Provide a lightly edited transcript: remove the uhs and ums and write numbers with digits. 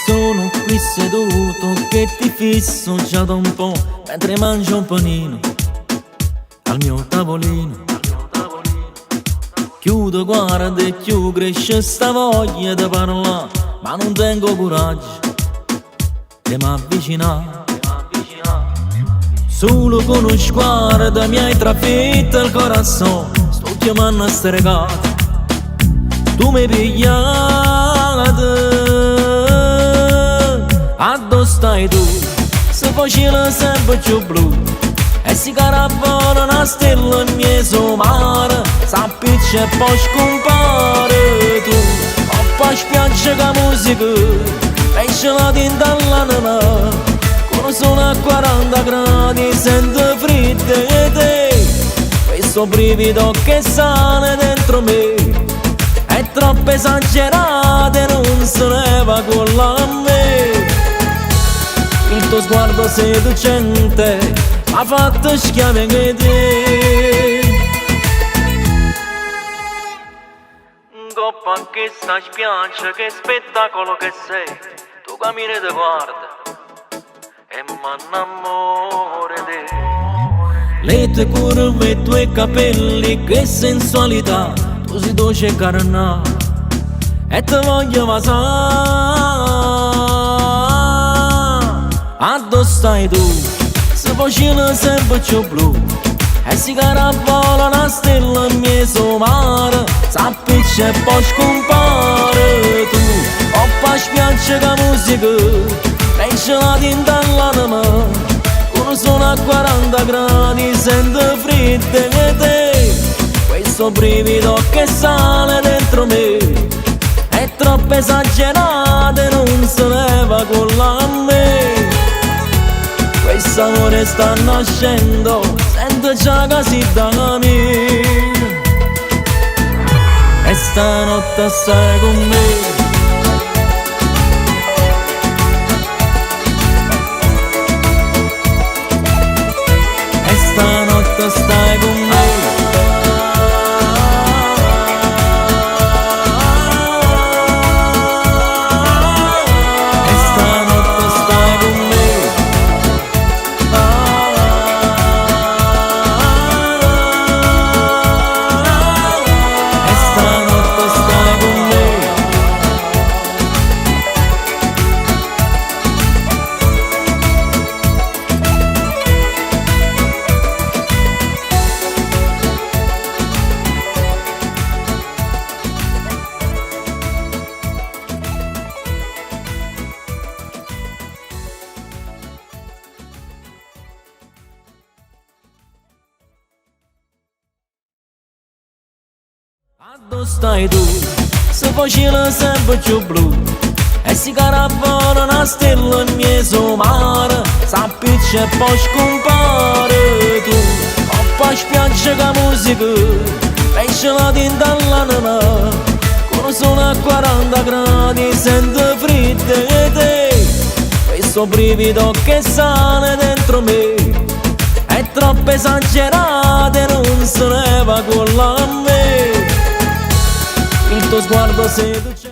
Sono qui seduto che ti fisso già da un po' mentre mangio un panino al mio tavolino. Chiù te guardo e chiù cresce sta voglia de parlà, ma nun tengo coraggio de m'avvicinà. Solo con uno sguardo mi hai trafitto il corazon, sto chiamando stregato, tu mi pigliate. Addò stai tu? Se faceva sempre più blu E si caravana una stella in mezzo mare S'appiccia e poi scompare tu Oppa spiaggia che musica Pesce la tinta all'anima Con solo a 40 gradi sento freddo e te Questo brivido che sale dentro me È troppo esagerato e non se leva con la me. Il tuo sguardo seducente m'ha fatto schiavo 'e te. Ncoppa a chesta spiaggia che spettacolo che sei, tu cammini e te guardo e m'annammoro 'e te. Le tue curve, i tuoi capelli, che sensualità, tu sei dolce e carnale e te voglio vasà. Addò stai tu? Se faceva sempre più blu E si caravola una stella in mezzo mare S'appiccia e poi scompare tu Oppa spiaggia che musica Pesce la tinta all'anima Con solo a 40 gradi sento freddo e te Questo brivido che sale dentro me È troppo esagerato e non se leva con la me. Questo amore sta nascendo, sento già che si da me. E stanotte stai con me. E stanotte stai con me. E stanotte stai con me. E stanotte stai con me. Addò stai tu? Se faceva sempre più blu E si caravana una stella in mezzo mare S'appiccia e poi scompare tu Oppa spiaggia che musica Pesce la tinta all'anima Con solo a 40 gradi sento freddo e te Questo brivido che sale dentro me È troppo esagerato e non se leva con la me. Il tuo sguardo seducente.